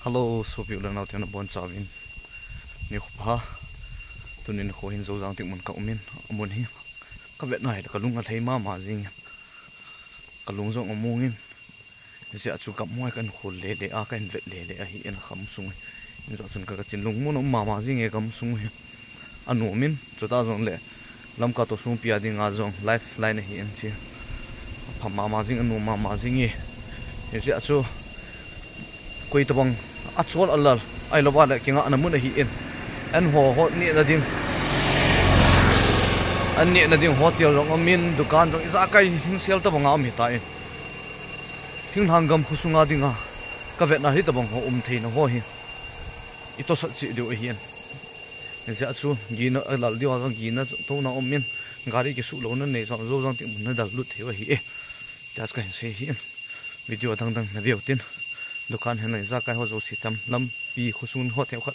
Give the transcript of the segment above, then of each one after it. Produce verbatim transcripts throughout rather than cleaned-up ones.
Hello, sopi u le nao te nabonchauvin nikho pha. Tunin kho hin Joujang Tek mun ka umin, amun hi kavet na hile kalung alhai mama jingin, kalung jong amongin. Hijeh a chu gam hoi kahin khol lele a, kahin vet lele ahin, gam sung hi. Hijeh a chun ka, kachin lungmon um mama jing e gam sung hi. Anomin, chuta jongle Lamka toh Songpi a dinga jong lifeline ahin, chi. Apha mama jing, anom mama jing e. Hijeh a chu koi tabang achol alal, ahilouva le kingahna mun ahin. An ho, ho nehna ding, an nehna ding hotel jong umin, dukan jong ijakai hingsel tabang a um hitan. Thinglhang gam khosunga dinga kavetna hitabang ho umtheina ho hi itosat cheh diu ahin. Hijeh a chu gina, alal diu a jong gina touna umin, gari kisuh louna nei jong, Joujang Tek mun nadallut thei u ahi e. Tia chu kahin sei ahin. Video dangdang naveu tin, dukan henlang ijakai ho jouse tam, lampi khosung ho themkhat,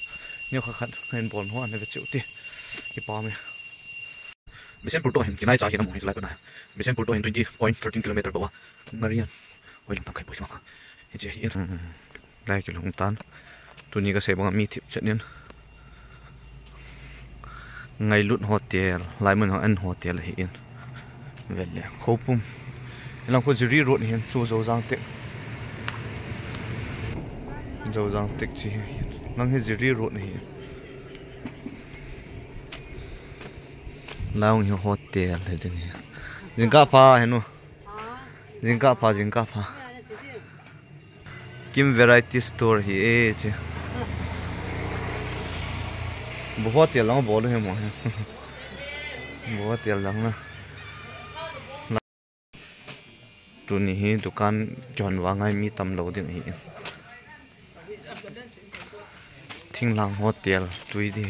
neokhat khat nahin bol ho nave cheh u te. Kipah e. Bishnupur toh hin kinaicha hi namu hi chulai kona. Bishnupur toh hin twenty point thirteen kilometer bou a. Ngarian. Hoilang tam khai poi ma. Hiche hi. Hmm. Lai kilhung tan. Tuni kasei banga mi thipchet in. Ngailut Hotel, laimun ho an hotel ahin. Vele. Khoupum. Hilang khu Jiri Road hin chu Joujang Tek. Joujang Tek chi hi. Lang hi Jiri Road ahi. Lang hi hotel hi ding hi. Jingkah pha henu. Jingkah pha, jingkah pha. Kim Variety Store hi e chi. Bu hotel lang bol hi mo hi. Bu hotel lang na. Tuni hi dukan kihon vang ngai mi tam lou ding ahi. Thinglhang Hotel tui di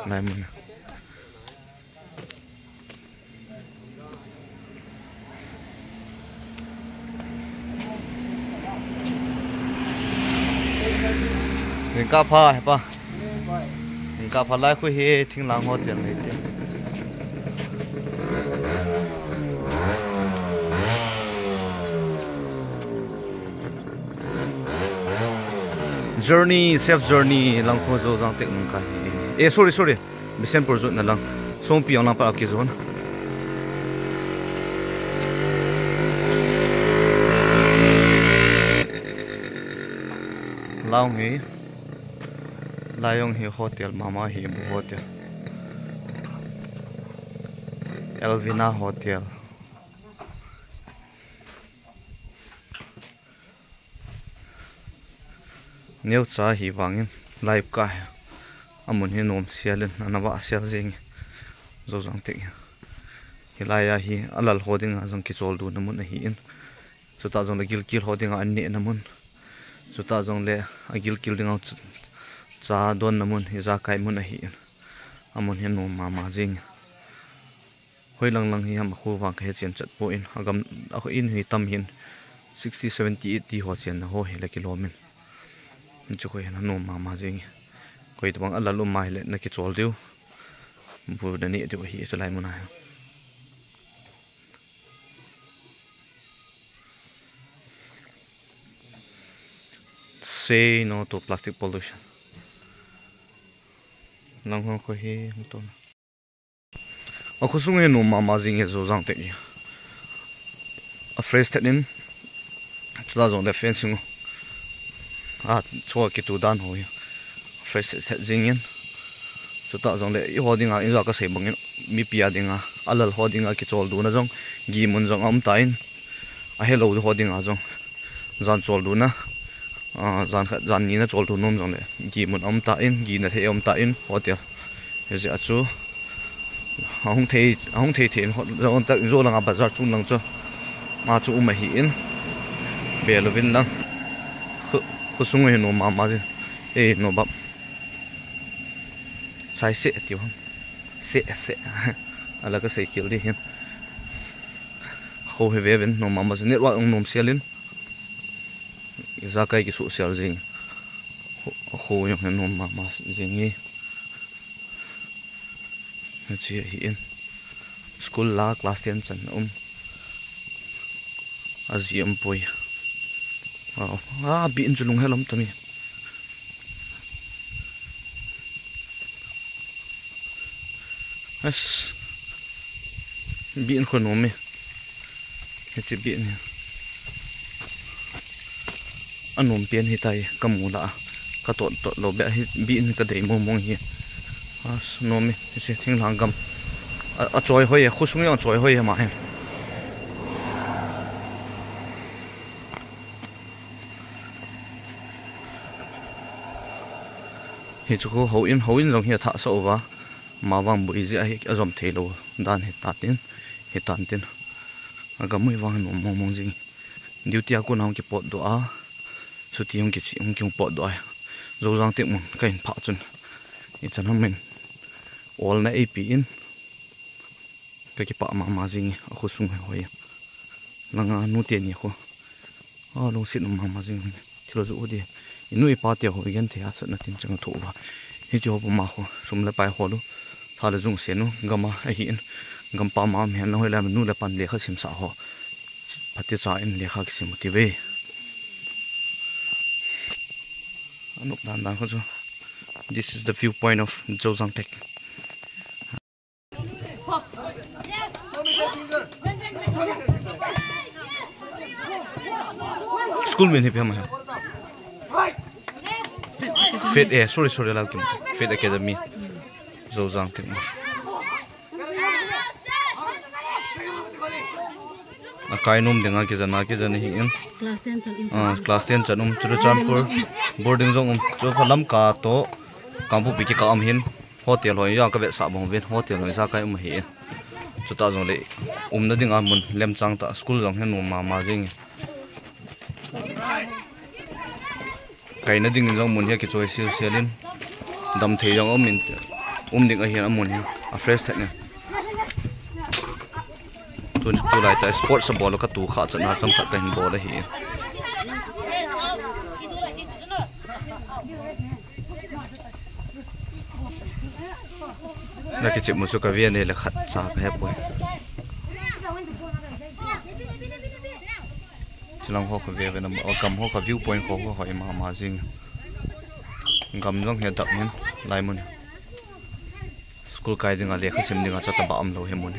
lai mun. Jingkah pha hepa. Jingkah pha lai khu hi Thinglhang Hotel nei te. Journey, safe journey, lang khu Joujang Tek nung kahi. Eh, sorry, sorry. Bishnupur jot na lang. Songpi jong lang pa akijon. Lang hi. Lai jong hi hotel mama hi, bu hotel. Elvina Hotel. Neocha hi vangin lai ka hi. Amun hi nom sel in, ana vah sel jing. Joujang Tek hi. Hilai a hi alal ho dinga jong kicholdo na mun ahin. Chuta jongle gilkel ho dinga an nehna mun. Chuta jongle agilkel dinga chu, cha donna mun, ijakai mun ahin. Amun hi nom mama jing. Hoilang lang hi ham akho vang kahe chen chat poi, agam, a in hi tam hin sixty, seventy, eighty ho chenna ho hi le kilom in. Chu khu hin nom mama jing. Koi tabang alal um mai le na kichol diu. Bu na neh diu hi chulai mun a hi. Say no to plastic pollution. Lang ho khu hi, to. Akhosung hi nom mama jing e Joujang Tek hi. A fresh thet in. Chuta jongle fencing u. A, chua kitu dan ho hi. Fresh thet jing in. Chuta jongle eiho dinga, ija kasei bangin, mipi a dinga, alal ho dinga kicholdo na jong, gimun jong aum tan. Ahelou ho dinga jong. Jan choldo na. Ah, jan khat, jan ni na choldo nom jongle, gimun aum tan, gina thei aum tan, hotel. Hijeh a chu, ahung thei, ahung thei thei in, ho, jo, jo langa bazar chung lang chu. Ma chu um ahin, be louvin lang. Khu, khosung hi nom mama jing. Eh, no bap. Sai se tiu ham. Se, se. Ala kasei khel di hin. Kho hi ve ven nom mama jing. Network ong nom sel in. Ijakai kisuh sel jing. Kho, kho jong hi nom mama jing hi. Hiche hi in. School la class ten chan um. Aji um poi. Wow. A, bi in chu lunghel um tami. As, bian khu nom e. Hiche bian hi anom pen hitai, kamu lah a katot tot lou beh hi, bian hi kadei mong mong hi. As, nom e, hiche thinglhang gam. A, achoi hoi e, khosung jong achoi hoi e ama hi. Hichu khu houin, houin jong hi athah sah uva. Ama vang boi jeh a hi ajom thei lou dan hi tatin, hi tan tin. Agam u hi vang nom mong mong jing. Duty a kon a hung kipot doh a, chuti hung kichi, hung kihung pot doh a. Joujang Tekmun kahin phah chun, ichan ham in olna eipe in. Kakipah mama jing e, akhosung hi hoi. Langa nu teni khu. A, lungset um mama jing e. Thil ajoh u di. Inu ipa te ho igenthei a satna tin chang thoh uva. Hiti ho puma khu. Sum le pai hol u. Tha le jung sen u. Gam a ahin. Gam pam a um hen lang hoilai a nu le pan lekha simsah ho. Phatecha in lekha kisim u tive. Anop dan dan khu chu. This is the viewpoint of Joujang Tek. School min hi ipi ham? Faith, eh, sorry, sorry, Lalkim. Faith Academy. Joujang Tekmun. Akai nom dinga kijana, kijana hi in. Class ten chan um. Ah, class ten chan um. Churachandpur. Boarding jong um. Chu pha Lamka toh Kangpokpi kikah um hin. Hotel hoi jong kavetsah bang uvin, hotel hoi jakai um ahi. Chuta jongle umna dinga mun lemchang tah, school jong hi nom mama jing. Kaina dingin jong mun hi akichoi sel sel in, damthei jong um in, um ding ahin amun hi a fresh thei in. Tun, tulai tah sports abol katu kha chan a chomkhat kahin bol ahi. Na kichep mu chu kave nei le khat cha kahepoi. Chilang ho kave ve na, o gam ho ka view point ho ho hoi mama jing. Gam jong hi adap in lai mun. School kai dinga lekha sim dinga cha taba umlou hi mun.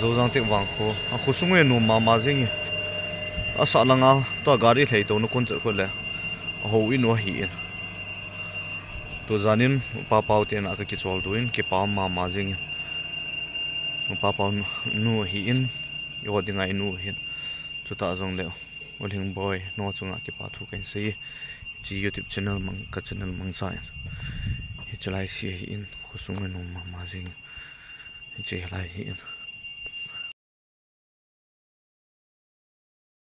Zozang Tek vang kho. A kho sung e nom mama jing e. A sah langa tua gari lhei tona kon chat kho le. A houin u ahi in. Tujan in Upa Pau te na ka kichol doh in kipa mama jing in. Upa Pau nu ahi in. I ho dinga i nu ahi in. Chuta jong le. U Lhingboi, nangho chunga kipa thu kahin sei. Chi YouTube channel mang, ka channel mangcha in. Hiche lai se hi in, khosung a nom mama jing. Hiche lai hi in.